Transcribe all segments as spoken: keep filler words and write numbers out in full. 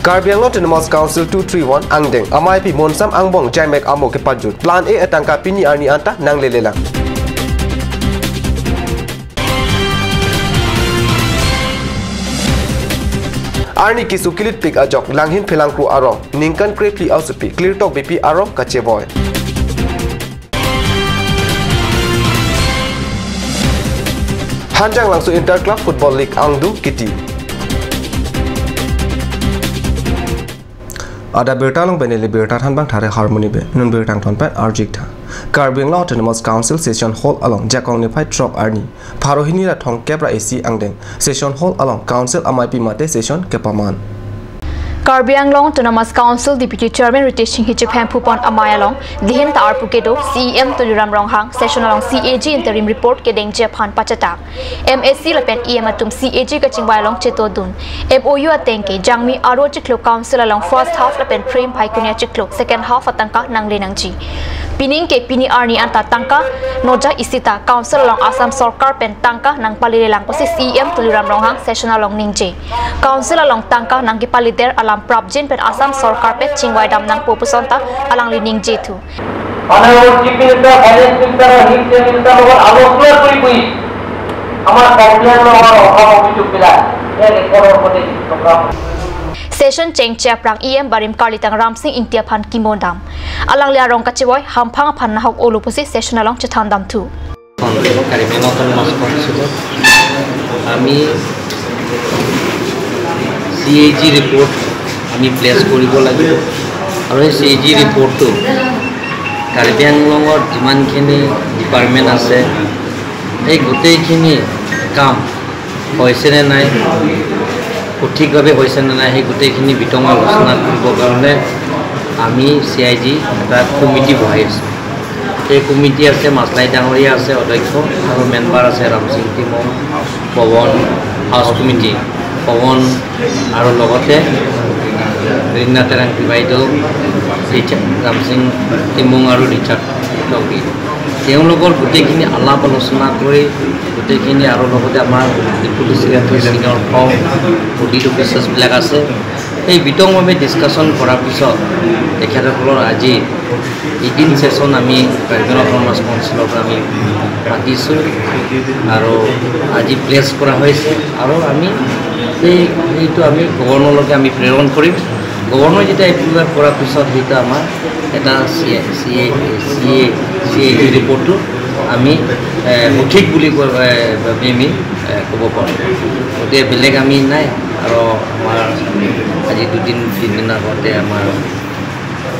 Karbi Anglong Autonomous Council two three one angdeng ameipi Monsam angbong jaimek amo kepajut plan A atangka pini arni anta nanglelelang. Arni keso kilitpik ajok Langhin Phelangkro arong ningkan krephli asopi klirtok bipi arong kachevoi. Hanjanglangso Inter Club Football League angdung kiti. Adap birta along pen neli birta thanbang Thare Harmoni pen, non birta angton pen arju-ik tha. Karbi Anglong Autonomous Council Session Hall along Jakong niphai throk arni pharo hini ra thomkep ra isi angdeng Session Hall along Council ameipi mate session kepaman. Karbi Anglong Autonomous Council Deputy Chairman Ritesh Enghi chephemphupon amei along dihin ta arpu kedo C E M Tuliram Ronghang session along C A G interim report kedengji aphan pachatak. M A C lapen E M atum C A G kachingvai along chetodun. M O U ateng ke Jangmi aro chiklo Council along first half lapen Prem Bhai Kunia chiklo second half atangka nangle nangji. Pining ke pini arni anta tangka noja isi ta Council along Assam Sorkar pen tangka nangpalelelang pusi C E M Tuliram Ronghang session along ningje. Council along tangka nangkepaleder alam prapjin pen Assam Sorkar pen chingvaidam nangpo puson ta alangli ningje thu. মাননীয় chief minister, finance minister আৰু hill minister লগত আলোচনা কৰি কৰি আমাৰ কাৰ্বি আংলঙৰ অভাৱ অভিযোগবিলাক এক একৰ ওপৰত এই programme. Session chengche aphrang E M barim karlitang Ramsing Ingti aphan kimodam. Alangli arong kachevoi hamphang aphan nahok olo pusi session along chethandam thu. Karbi Anglong Autonomous Council-ot আমি চি এ জি ৰিপৰ্ট আমি প্লেচ কৰিব লাগিব আৰু সেই চি এ জি ৰিপৰ্টটো কাৰ্বি আংলঙত যিমানখিনি ডিপাৰ্টমেণ্ট আছে সেই গোটেইখিনি কাম হৈছে নে নাই, সঠিকভাৱে হৈছে নে নাই, সেই গোটেইখিনি বিতং আলোচনা কৰিবৰ কাৰণে আমি চি আই জি এটা কমিটি বহাই আছোঁ। সেই কমিটি আছে, মাছলাই ডাঙৰীয়া আছে অধ্যক্ষ, আৰু মেম্বাৰ আছে ৰামসিং টিমং, পৱন, হাউচ কমিটি, পৱন, আৰু লগতে ৰীনা টেৰাংতি বাইদেউ, ৰিচাৰ্ড, ৰামসিং টিমং আৰু ৰিচাৰ্ড টংকি। তেওঁলোকৰ গোটেইখিনি আলাপ আলোচনা কৰি গোটেইখিনি আৰু লগতে আমাৰ deputy secretary, senior form, audit অফিচাৰ্ছবিলাক আছে। এই বিতংভাৱে ডিছকাশ্যন কৰাৰ পিছত তেখেতসকলৰ আজি এদিন ছেছন আমি কাৰ্বি আংলং অট'নমাছ কাউন্সিলৰ পৰা আমি মাতিছোঁ আৰু আজি প্লেচ কৰা হৈছে আৰু আমি সেই, সেইটো আমি গৱৰ্ণৰলৈকে আমি প্ৰেৰণ কৰিম। গৱৰ্ণৰে যেতিয়া এপ্ৰুভ কৰাৰ পিছত সেইটো আমাৰ এটা চি এ, চি এ, চি এ, চি এ ৰিপৰ্টটো আমি, এ, সঠিক বুলি কৈ, এ, ভাবি আমি, এ, ক'ব পাৰোঁ। গতিকে বেলেগ আমি নাই। আৰু আমাৰ আজি দুদিন, তিনিদিন আগতে আমাৰ,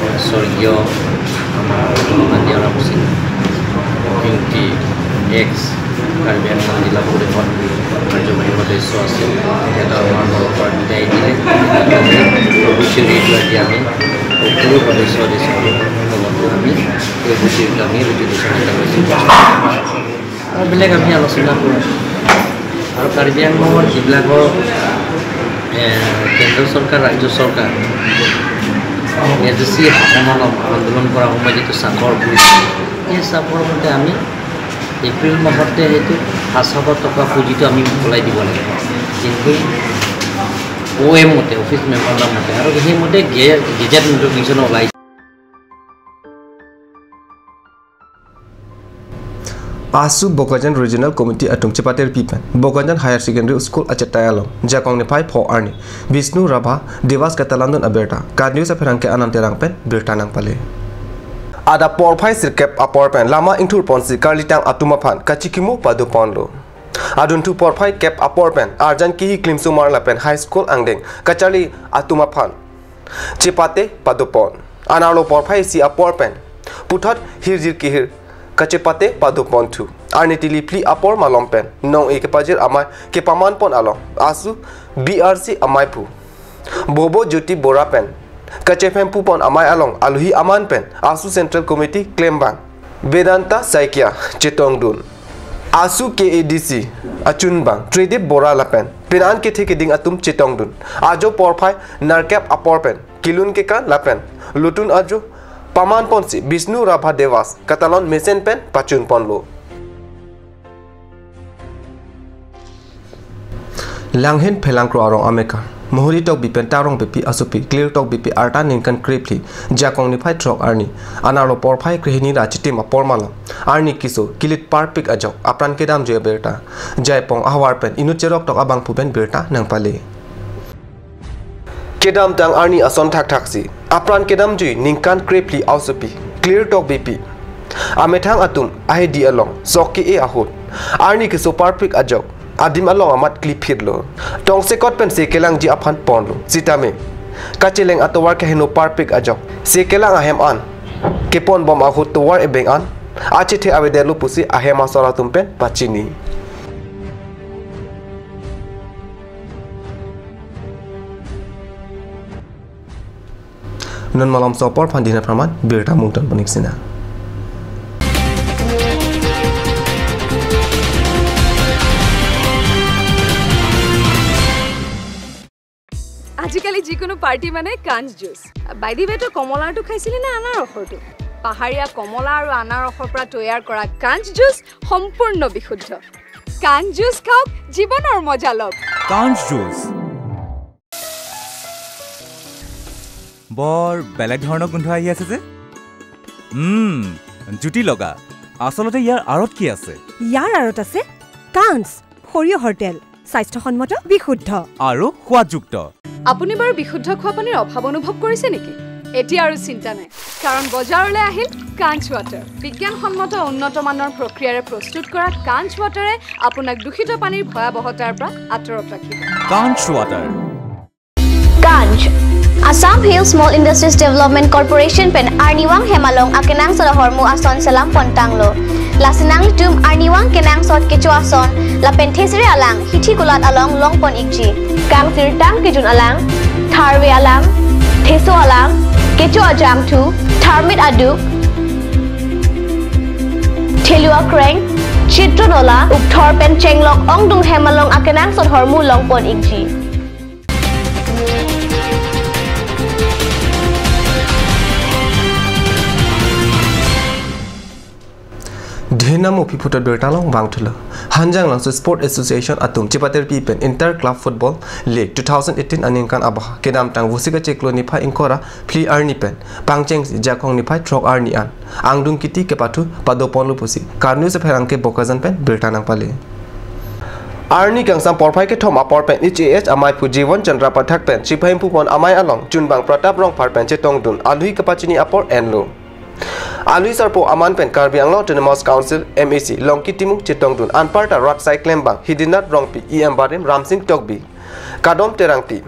এ, স্বৰ্গীয় আমাৰ মাননীয় ৰামসিং ইংতি, এক্স কাৰ্বি আংলং জিলা পৰিষদ কাৰ্যবাহী সদস্য আছিল, তেখেতৰ আমাৰ মনৰ পৰা বিদায় দিলে। অবশ্যই এইটো আজি আমি সকলো সদস্য সদস্যসকলৰ লগতে আমি এই অবশ্যই আমি ৰেজুলেশ্যন এটা লৈছোঁ। আৰু বেলেগ আমি আলোচনা কৰোঁ। আৰু কাৰ্বি আংলঙৰ যিবিলাকৰ, এ, কেন্দ্ৰ চৰকাৰ, ৰাজ্য চৰকাৰ, এ ডি চি শাসন আন্দোলন কৰাৰ সময়ত যিটো চাপৰ পৰিছে, এই চাপৰ মতে আমি এপ্ৰিল মাহতে সেইটো পাঁচ হাজাৰ টকা পুঁজিটো আমি ওলাই দিব লাগে। কিন্তু অ' এম মতে, অফিচ মেমৰেণ্ডাম মতে, আৰু সেইমতে গে-, গেজেট নটিফিকেশ্যন ওলাইছে। Asu Bokajan Regional Committee atum chepaterpi pen Bokajan Higher Secondary School achetai along Jakong niphai pho arni Bishnu Rabha Diwas katalandun abirta. KAT News apherangke Anand Terang pen birta nangpale. Adap porphai sirkep apor pen lama ingthur ponsi karlitang atum aphan kachikimu padoponlo. Adunthu porphai kep apor pen arjan kihi klimsomar lapen high school angdeng kacharli atum aphan chepate padopon. Anerlo porphai isi apor pen puthot hirjir kehir kachepate padoponthu. Arni tili phli apor malom pen nong-e kepajir amei kepamanpon along Asu B R C ameiphu Bobo Jyoti Bora pen kachephemphupon amei along aluhi aman pen Asu Central Committee klembang Vedanta Saikia chetongdun. Asu K A D C achunbang Tridip Bora lapen penan kethe keding atum chetongdun. Ajo porphai nerkep apor pen kelun kekan lapen lutun ajo pamanponsi Bishnu Rabha Diwas katalon mesen pen pachunponlo. Langhin Phelangkro arong amekar Mohori Tokbi pen Tarong Beypi asopi Clear Tokbi arta ningkan krephli Jakong niphai throk arni anerlo porphai krehini ra chitim apor malom arni keso kilit parpik ajok apran kedamjui abirta Jaipong ahavar pen inut cheroktok abangphu pen birta nangpale. Kedamtang arni ason thakthaksi apran kedamjui ningkan krephli asopi Clear Tokbi amethang atum ahidi along sok ke-e ahut arni keso parpik ajok adim along amat kliphirlo. Tongsekot pensi kelangji aphan ponlo. Sitame kacheleng atovar keheno parpik ajok si kelang ahem an keponbom ahut tovar ebeng an achethe avedetlo pusi ahem asor atum pen pachini. Non malom so apor aphan dina praman birta mungton panik sina. আজিকালি যিকোনো পাৰ্টি মানে কাঞ্চ juice. By the ৱে, তই কমলাৰটো খাইছিলি নে আনাৰসৰটো? পাহাৰীয়া কমলা আৰু আনাৰসৰ পৰা তৈয়াৰ কৰা কাঞ্চ জুচ সম্পূৰ্ণ বিশুদ্ধ। কাঞ্চ জুচ খাওক, জীৱনৰ মজা লওক। কাঞ্চ জুচ। বৰ বেলেগ ধৰণৰ গোন্ধ আহি আছে যে। উম, জুতি লগা। আচলতে ইয়াৰ আঁৰত কি আছে? ইয়াৰ আঁৰত আছে কাঞ্চ, সৰিয়হৰ তেল, স্বাস্থ্যসন্মত, বিশুদ্ধ। আৰু সোৱাদযুক্ত। আপুনি বাৰু বিশুদ্ধ খোৱা পানীৰ অভাৱ অনুভৱ কৰিছে নেকি? এতিয়া আৰু চিন্তা নাই, কাৰণ বজাৰলৈ আহিল কাঞ্চ ৱাটাৰ। বিজ্ঞানসন্মত উন্নত মানৰ প্ৰক্ৰিয়াৰে প্ৰস্তুত কৰা কাঞ্চ ৱাটাৰে আপোনাক দূষিত পানীৰ ভয়াৱহতাৰ পৰা আঁতৰত ৰাখিব। কাঞ্চ water. Kanch, Assam Hill Small Industries Development Corporation pen arnivang hem along akenangsot ahormu ason selam pontanglo. Lasi nanglitum arnivang kenangsot kecho ason lapen thesere alang hithi kulat along longpon ikji. Kangsirtang kejun alang, tharve alang, theso alang, kecho ajangthu, tharmit aduk, thelu akreng, chitro nola, ukthor pen chenglok ongdung hem along akenangsot ahormu longpon ikji. Dhenam uphi phutot birta along vangthulo. Hanjanglangso Sport Association atum chipaterpi pen Inter Club Football League two thousand eighteen aningkan abaha kedamtang Vosik achiklo niphai ingkoi ra phli arni pen pangchengsi Jakong niphai throk arni an angdung kiti kepathu padoponlo pusi Karnu Sepherangke Bokajan pen birta nangpale. Arni kangsam porphai kethom apor pen H A S amaiphu Jivon Chandra Pathak pen chepahimphu pon amei along chunbang Pratap Rongphar pen chetongdun alui kapachini apor enlo. Alui sarpo aman pen Karbi Anglong Autonomous Council M A C Longki Timung chetongdun anparta rat sai klembang Hidinath Rongpi, E M barim Ramsing Tokbi, Kadom Terangpi,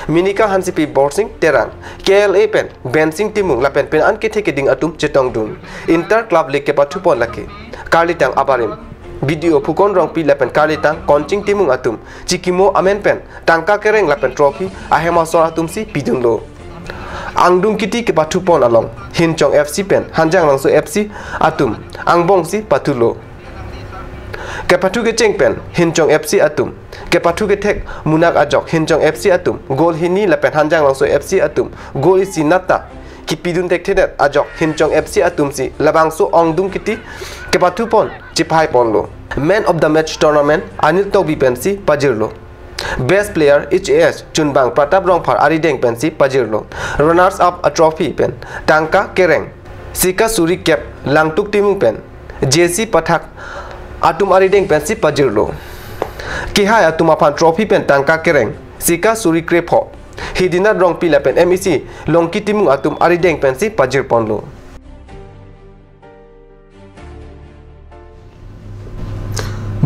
Minika Hansepi, Borsing Terang, K L A pen Bensing Timung lapen pen an kethe keding atum chetongdun Inter Club League kepathupon lake karlitang abarim B D O Phukon Rongpi lapen karlitang Konching Timung atum chikimo amen pen tangka kereng lapen trophy ahem asor atumsi pidunlo. Angdung kiti kepathupon along Hinchong F C pen Hanjanglangso F C atum angbongsi pathulo. Kepathu kecheng pen Hinchong F C atum kepathu kethek munak ajok Hinchong F C atum goal hini lapen Hanjanglangso F C atum goal isi nata kipidun thekthedet ajok Hinchong F C atumsi labangso angdung kiti kepathupon chepaiponlo. Man of the Match Tournament Anil Tokbi pensi pajirlo. Best player H A S chunbang Pratap Rongphar arideng pensi pajirlo. Runners up a trophy pen tangka kereng sika suri kep Langtuk Timung pen J C Pathak atum arideng pensi pajirlo. Kehai atum aphan trophy pen tangka kereng sika suri krepho Hidinath Rongpi lapen M A C Longki Timung atum arideng pensi pajirponlo.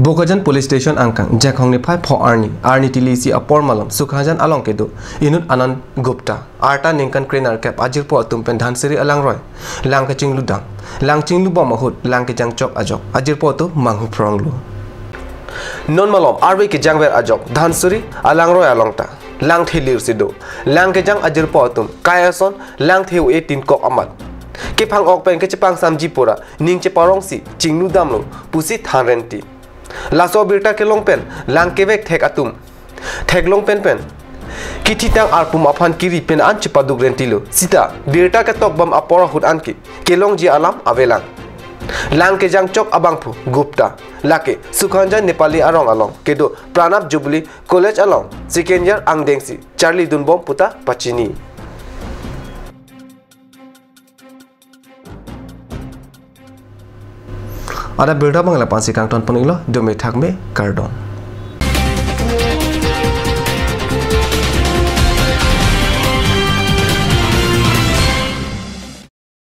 Bokajan Police Station angkang Jakong niphai pho arni, arni tili isi apor malom Sukhajan along kedo inut Anand Gupta arta ningkan krenerkep ajirpo atum pen Dhansiri alangroi lang kachingludam. Lang chinglubom ahut lang kejang chok ajok ajirpo atum manghu phronglo. Non malom arve kejangver ajok Dhansiri alangroi along ta lang thelir si do. Lang kejang ajirpo atum kai ason lang theu e tin kok amat kephang ok pen kechepangsamji pura ning cheparongsi chingludamlo pusi thanrenti. Laso birta kelong pen lang kevek thek atum theklong pen pen kithitang arpum aphan kiri pen an chepaduk rentilo. Sita birta ketokbom apor ahut anke kelongji alam avelang. Lang kejang chok abangphu Gupta, lake Sukhanjan Nepali arong along kedo Pranab Jubilee College along second year angdengsi charlidunbom puta pachini. Ada birta abang lapu-ansi kangton pon-iklo, dome thakme, kardom.